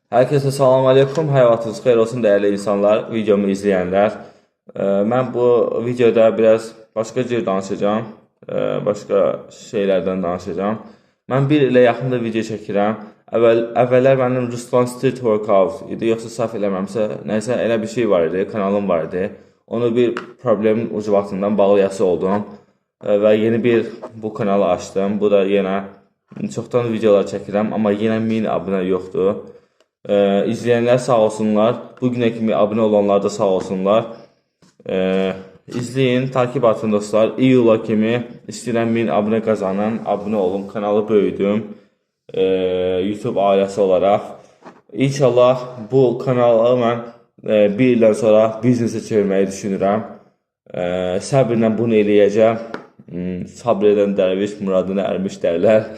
Herkese salam aleyküm, həyatınız xeyir olsun dəyərli insanlar, videomu izləyənlər. Mən bu videoda biraz başqa cür danışacağam, başqa şeylərdən danışacağam. Mən bir ilə yaxında video çəkirəm. Əvvəllər mənim Ruslan Street Workout idi, yoxsa səhv eləməmsə, nəsə elə bir şey var idi, kanalım var idi. Onu bir problemin ucbatından bağlayası oldum və yeni bir bu kanalı açdım. Bu da yenə çoxdan videolar çəkirəm, amma yenə 1000 abunə yoxdur. İzləyənlər sağ olsunlar. Bu günə kimi abunə olanlar da sağ olsunlar. İzləyin, takip atın dostlar. İyula kimi istəyirəm 1000 abunə qazanın. Abunə olun, kanalı böyüdüm. YouTube ailəsi olaraq. İnşallah bu kanalı mən bir ildən sonra biznesə çevirməyi düşünürəm. Səbirlə bunu eləyəcəm. Sabr edən dərviş muradına ərmiş dərlər.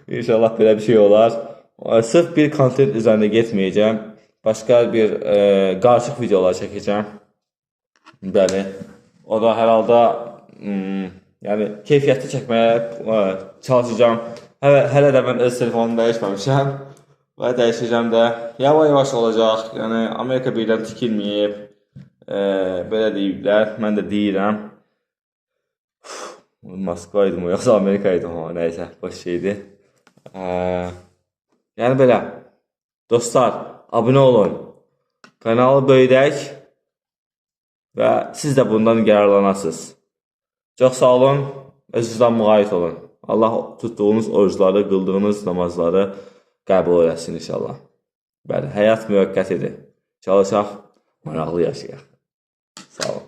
İnşallah belə bir şey olar. Sırf bir kontent üzərində getməyəcəm. Başqa bir qarışıq videolar çəkəcəm. Bəli. O da hər halda yəni keyfiyyətli çəkməyə çalışacağam. Hələ də mən öz telefonumu dəyişməmişəm və dəyişəcəm də. Yavaş-yavaş olacaq. Yəni Amerika birdən tikilməyib. Belə deyiblər. Mən də deyirəm. Moskva idi mi, yoxsa Amerika idi mi? Nəysə, boş şeydir. Yəni belə. Dostlar, abunə olun. Kanalı böyüdək və siz də bundan yararlanasınız. Çox sağ olun. Özünüzdən müğayət olun. Allah tutduğunuz orucları, qıldığınız namazları qəbul eləsin inşallah. Bəli, həyat müvəqqətidir. Çalışaq, maraqlı yaşayaq. Sağ olun.